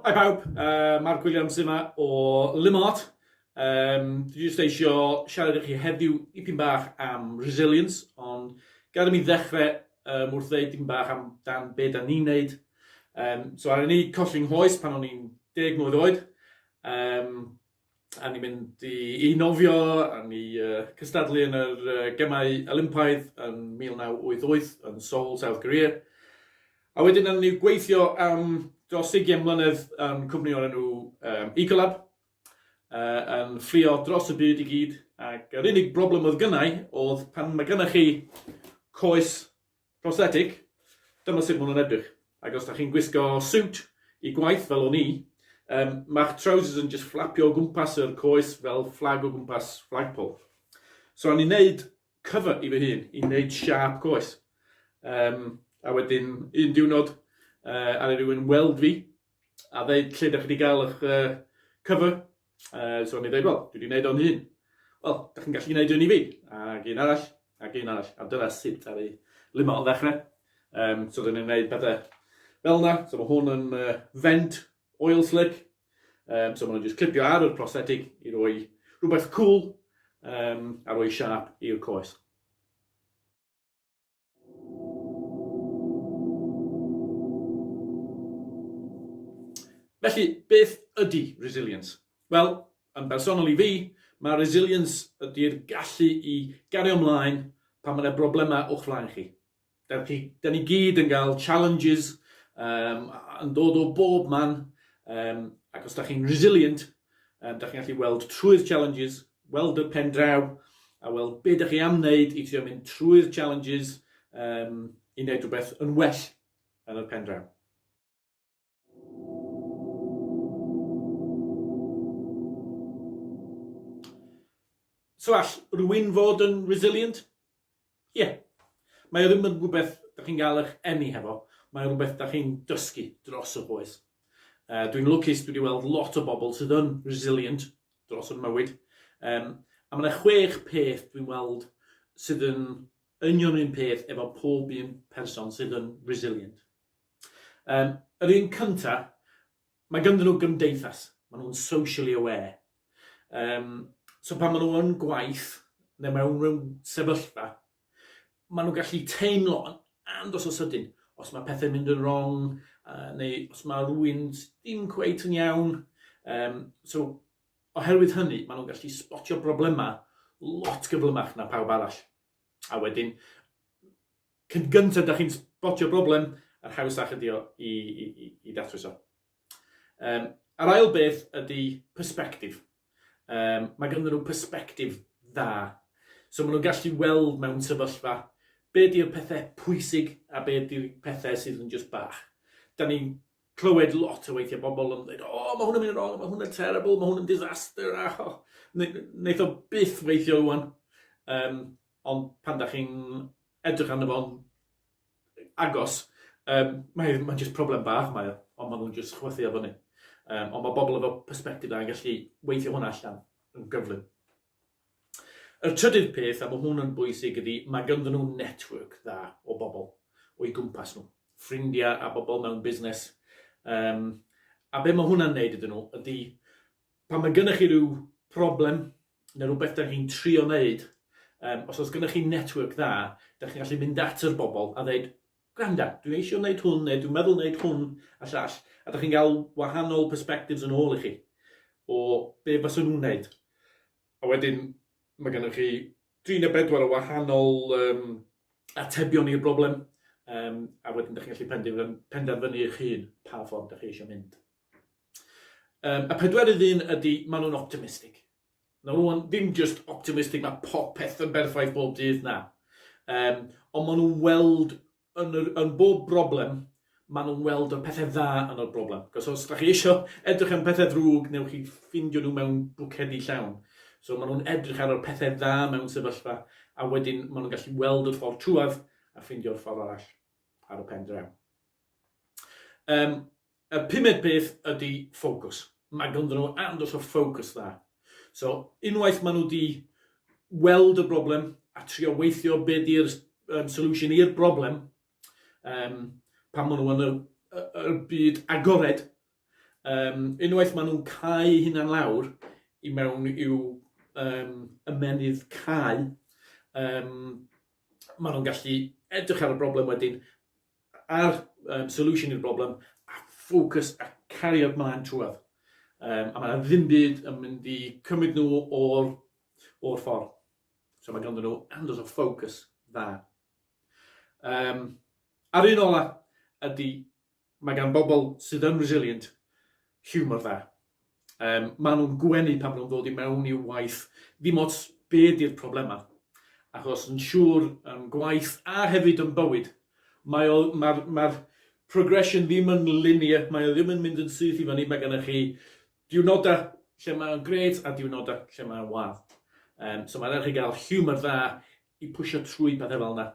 Hi pawb, uh, Mark Williams yma o Limart. Um, dwi jyst eisiau siarad i chi heddiw ipyn bach am resilience, ond gad i mi ddechrau um, wrth ddeud dim bach am dan be da ni'n neud. Um, so ar ni colli nghoes pan o'n i'n 10 mlwydd oed, um, a ni'n mynd i, i nofio, a ni uh, cystadlu yn yr uh, Gemau Olympaidd yn 1988 yn Seoul, South Korea. A wedyn nawn ni gweithio am dros 20 mlynedd yn cwmni o'r enw um, Ecolab, uh, yn fflio dros y byd i gyd, ac yr unig broblem oedd gynnau oedd pan mae gynnau chi coes prosthetic, dyma sut maen nhw'n edrych. Ac os da chi'n gwisgo suit i gwaith fel o'n i, um, mae'ch trousers yn just fflapio o gwmpas yr coes fel fflag o gwmpas flagpole. So o'n i'n neud cover i fy hun, i wneud siâp coes. Um, a wedyn, un diwrnod, uh, ar i rywun weld fi, a ddeud lle da chi wedi gael eich uh, cover. Uh, so o'n i ddeud, wel, dwi wedi gwneud o'n hun. Wel, da chi'n gallu gwneud un i fi. Ac un arall, ac un arall. A dyna sut ar ei lima o ddechrau. Um, so dyn ni'n gwneud pethau fel yna. So mae hwn yn uh, vent oil slick. Um, so maen nhw'n just clipio ar yr prosthetic i roi rhywbeth cool um, a roi siap i'r coes. Felly, beth ydy resilience? Wel, yn bersonol i fi, mae resilience ydy'r gallu i gario ymlaen pan mae yna broblemau o'ch flaen chi. Da, chi, da ni gyd yn cael challenges um, yn dod o bob man, um, ac os da chi'n resilient, um, da chi'n gallu weld trwy'r challenges, weld y pen draw, a weld be da chi am wneud i trio mynd trwy'r challenges um, i wneud rhywbeth yn well yn y pen draw. So all rhywun fod yn resilient? Ie. Yeah. Mae o ddim yn rhywbeth da chi'n gael eich eni hefo, mae o rhywbeth da chi'n dysgu dros y oes. Uh, dwi'n lwcus, dwi wedi weld lot o bobl sydd yn resilient dros y mywyd. Um, a mae yna chwech peth dwi'n weld sydd yn union un peth efo pob un person sydd yn resilient. Um, yr un cynta, mae ganddyn nhw gymdeithas, maen nhw'n socially aware. Um, so pan maen nhw yn gwaith, neu mewn rhyw sefyllfa, maen nhw'n gallu teimlo yn andros o sydyn os mae pethau'n mynd yn wrong, uh, neu os mae rhywun ddim cweit yn iawn. Um, so, oherwydd hynny, maen nhw'n gallu spotio broblemau lot gyflymach na pawb arall. A wedyn, Cyn gynted da chi'n spotio broblem, yr hawsach ydi o i, i, i, i datrys o. Um, a'r ail beth ydy perspective. Um, mae ganddyn nhw perspective dda. So maen nhw'n gallu weld mewn sefyllfa be di'r pethau pwysig a be di'r pethau sydd yn just bach. Da ni'n clywed lot o weithiau bobl yn dweud, o, oh, mae hwn yn mynd yn wrong, mae hwn yn terrible, mae hwn yn disaster, a oh, wneith o byth weithio rwan. Um, Ond pan da chi'n edrych arno fo'n agos, um, mae'n mae jyst problem bach mae o, ond maen nhw'n jyst chwythu o fyny. Um, ond mae bobl efo perspectif da yn gallu weithio hwnna allan yn gyflym. Y trydydd peth, a mae hwn yn bwysig, ydy mae ganddyn nhw network dda o bobl o'i gwmpas nhw. Ffrindiau a bobl mewn busnes. Um, a be mae hwnna'n neud iddyn nhw ydy pan mae gennych chi rhyw problem neu rhywbeth da chi'n trio wneud, um, os oes gennych chi network dda, da chi'n gallu mynd at yr bobl a dweud, gwranda, dwi eisiau wneud hwn, neu dwi'n meddwl wneud hwn a llall, a da chi'n cael wahanol perspectives yn ôl i chi o be faswn nhw'n wneud. A wedyn mae gennych chi dri neu bedwar o wahanol um, atebion i'r broblem, um, a wedyn da chi'n gallu penderfynu eich hun pa ffordd da chi eisiau mynd. Um, y pedwerydd un ydy, maen nhw'n optimistig. Nawr rwan, ddim just optimistig, mae popeth yn berffaith bob dydd, na. Um, ond maen nhw'n weld yn, yr, yn bob broblem, maen nhw'n weld y pethau dda yn y broblem. Cos os da chi eisiau edrych am pethau ddrwg, newch chi ffindio nhw mewn bwcedi llawn. So maen nhw'n edrych ar y pethau dda mewn sefyllfa, a wedyn maen nhw'n gallu weld y ffordd trwad a ffeindio'r ffordd arall ar y pen draw. Um, y pumed peth ydy ffocws. Mae ganddyn nhw andros o ffocws dda. So, unwaith maen nhw wedi weld y broblem a trio weithio be di'r um, solution i'r broblem, um, pan maen nhw yn y, y, y byd agored, Um, unwaith maen nhw'n cau hunan lawr i mewn i'w um, ymenydd cau, um, maen nhw'n gallu edrych ar y broblem wedyn, a'r um, solution i'r broblem, a ffocws a cario mlaen trwad. Um, a mae yna ddim byd yn mynd i cymryd nhw o'r, or ffordd. So mae ganddyn nhw andros o ffocws dda. Um, a'r un ola ydy mae gan bobl sydd yn resilient hiwmor dda. Um, maen nhw'n gwenu pan maen nhw'n dod i mewn i'w waith, ddim ots be di'r problemau. Achos yn siŵr yn gwaith a hefyd yn bywyd, mae o, mae'r mae progression ddim yn linear, mae o ddim yn mynd yn syth i fyny, mae gennych chi diwrnodau lle mae'n gret a diwrnodau lle mae'n wadd. Um, so mae'n rhaid chi gael humour dda i pwysio trwy pethau fel yna,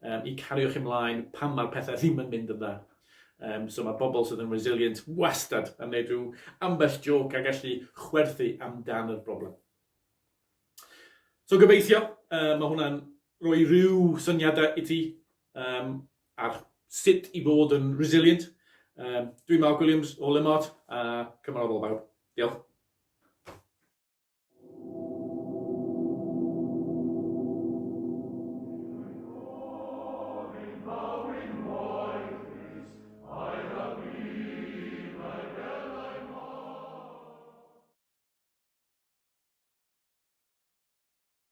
um, i cario chi ymlaen pan mae'r pethau ddim yn mynd yn dda. Um, so mae bobl sydd yn resilient wastad yn neud rhyw ambell joke a gallu chwerthu amdan yr broblem. So gobeithio, uh, mae hwnna'n rhoi rhyw syniadau i ti um, ar sut i fod yn resilient. Um, dwi'n Mark Williams o Limart a cymarodd bawb. Diolch.